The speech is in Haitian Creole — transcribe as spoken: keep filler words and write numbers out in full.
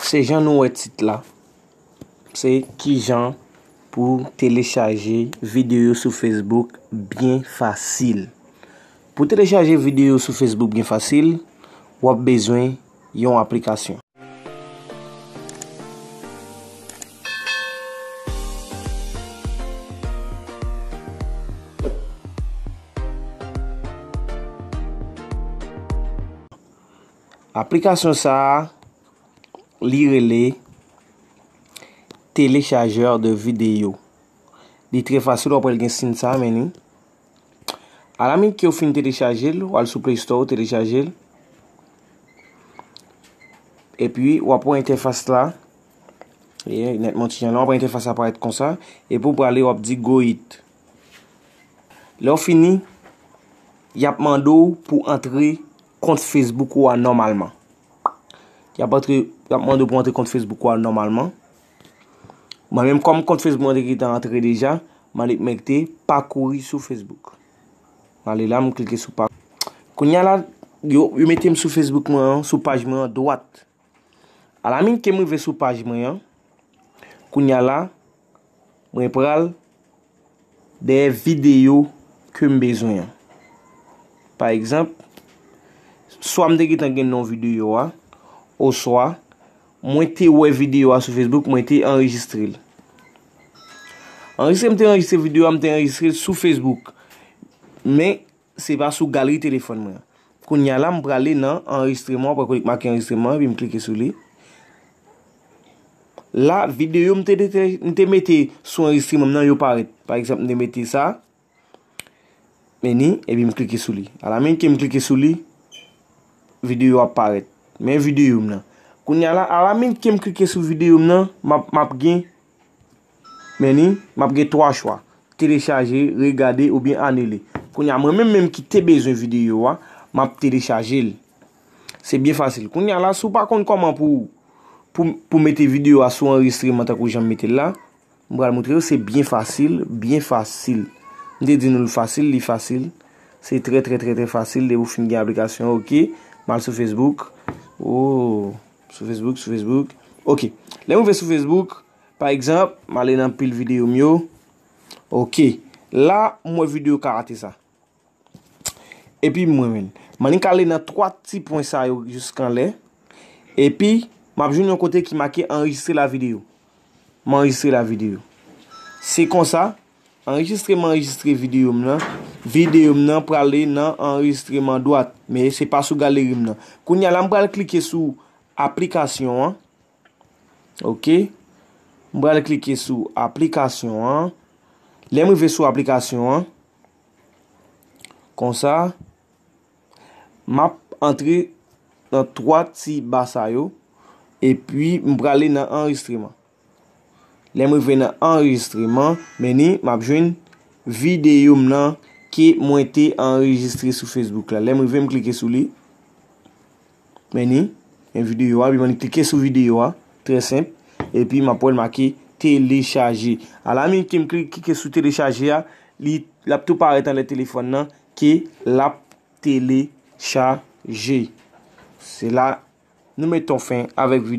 Se jan nou wè tit la. Se kijan pou telechaje videyo sou Facebook byen fasil. Pou telechaje videyo sou Facebook byen fasil, w ap bezwen yon aplikasyon. Aplikasyon sa a, li rele téléchargeur de vidéo. Li trè fasil, w ap wè l gen siy sa, men ni. Alaminit ke w fin telechaje l, w al sou Play Store, w telechaje l. Epi, w ap wè entèfas la. E, nèt mwen ti jan la, w ap wè entèfas la parèt konsa. Epi, w prale, w ap di go it. Lè w fini, y ap mande w pou antre kont Facebook ou a nòmalman. Y ap antre, y ap mande w pou antre kont Facebook ou a nòmalman. Mwen menm, kòm kont Facebook mwen te gentan antre deja, m ale mete pa kouri sou Facebook. M ale la, m klike sou pa. Kounye a la, yo, yo mete m sou Facebook mwen an, sou paj mwen an dwat. Alaminit ke m rive sou paj mwen an, kounye a la, mwen pral dèyè videyo ke m bezwen an. Pa egzanp, swa m te gentan gen non videyo a, oswa mwen te wè videyo a sou Facebook, mwen te anrejistre l. Anrejistre, m te anrejistre videyo a, m te anrejistre l sou Facebook. Men, se pa sou galri telefòn mwen an. Kounye a la, m prale nan anrejistreman, w ap wè kote k make anrejistreman, epi m klike sou li. La, videyo m te, te, m te mete sou anrejistreman m nan, yo parèt. Pa egzanp, m te mete sa, men ni, epi m klike sou li. Alaminit ke m klike sou li, videyo ap parèt. Men videyo m nan. Kounye a la, alaminit ke m klike sou videyo m nan, m ap, m ap gen Men ni, m ap gen twa chwa, telechaje, regade oubyen anile. Kounye a, mwen menm menm ki te bezwen videyo a, m ap telechaje l. Se byen fasil. Kounye a la, si w pa konn kòman pou, pou, pou mete videyo a sou anrejistreman tankou jan m mete l la, m pral montre w, se byen fasil, byen fasil. M te di nou l fasil, li fasil. Se trè, trè, trè, trè fasil. Depi w fin gen aplikasyon, oke. M al sou Facebook. Oh, sou Facebook, sou Facebook. Oke. Lè m rive sou Facebook, pa egzanp, m ale nan pil videyo m yo. Oke. La, m wè videyo karate sa. Epi mwen menm, m annik ale nan twa ti pwen sa yo jiskanlè. Epi, m ap jwenn yon kote ki make anrejistre la videyo. M anrejistre la videyo. Se konsa, anrejistre, m anrejistre videyo m nan. Videyo m nan prale nan anrejistreman dwat. Men se pa sou galeri m nan. Kounye a la, m pral klike sou aplikasyon an. Oke. M pral klike sou aplikasyon an. Lè m rive sou aplikasyon an, konsa, m ap antre nan twa ti ba sa yo, epi m prale nan anrejistreman. Lè m rive nan anrejistreman, men ni, m ap jwenn videyo m nan ke mwen te anrejistre sou Facebook la. Lè m rive, m klike sou li. Men ni, men videyo a, epi m annik klike sou videyo a, trè senp, epi m ap wè l make telechaje. Alaminit ke m kli-, klike sou telechaje a, li, l ap tou parèt anlè telefòn nan ke l ap telechaje. Se la, nou met yon fen avèk videyo.